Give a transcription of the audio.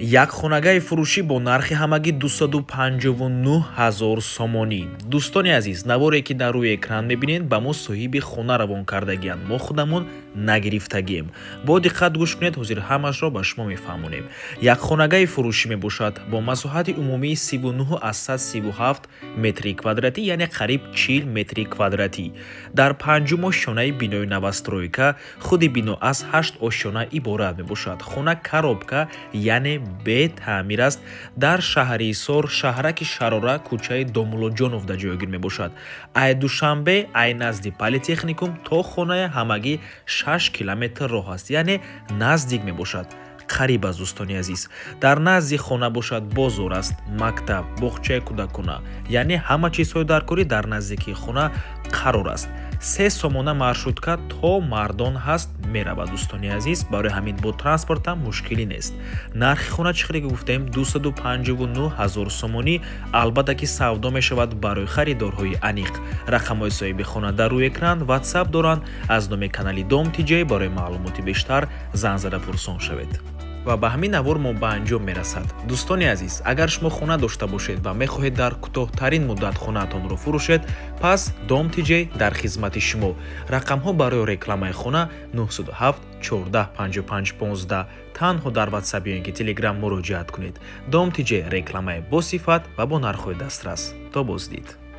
Як хонагаи фурӯшӣ бо нархи ҳамагӣ 259 ҳазор сомонӣ. Дӯстони азиз, наворе, ки дар рӯи экран мебинед, ба мо соҳиби хона равон кардагианд, мо худамон нагирифтагием. Бо диққат гӯш кунед, ҳозир ҳамашро ба шумо мефаҳмонем. Як хонагаи фурӯшӣ мебошад бо масоҳати умумии 39,37 метри квадратӣ, яъне қариб 40 метри квадратӣ, дар панҷум ошёнаи бинои новостройка. Худи бино аз ҳашт ошёна иборат мебошад. Хона коробка, яъне бетаъмир аст. Дар шаҳри Ҳисор, шаҳраки Шарора, кӯчаи Домуллоҷоновда ҷойгир мебошад. Ай Душанбе, ай назди политехникум то хонаи ҳамагӣ 6 километр роҳ аст, яъне наздик мебошад, қариб аст. Дӯстони азиз, дар назди хона бошад бозор аст, мактаб, боғчаи кӯдакона, яъне ҳама чизҳои даркорӣ дар наздикии хона қарор аст. 3 сомона маршрутка то Мардон ҳаст, меравад, дӯстони азиз, барои ҳамин бо транспортам мушкилӣ нест. Нархи хона, чӣ хеле гуфтем, 259 ҳазор сомонӣ. Албатта ки савдо мешавад. Барои харидорҳои аниқ рақамҳои соҳиби хона дар рӯи экран, Ватсап доранд. Аз номи канали Дом Тиҷай барои маълумоти бештар занг зада пурсон шавед. Ва ба ҳамин навор мо ба анҷом мерасад. Дӯстони азиз, агар шумо хона дошта бошед ва мехоҳед дар кӯтоҳтарин муддат хонаатонро фурӯшед, пас Дом Тиҷей дар хизмати шумо. Рақамҳо барои рекламаи хона 907 14 55 15. Танҳо дар Ватсап ё ин ки Телеграм муроҷиат кунед. Дом Тиҷей: рекламаи босифат ва бо нархҳои дастрас. То боздид.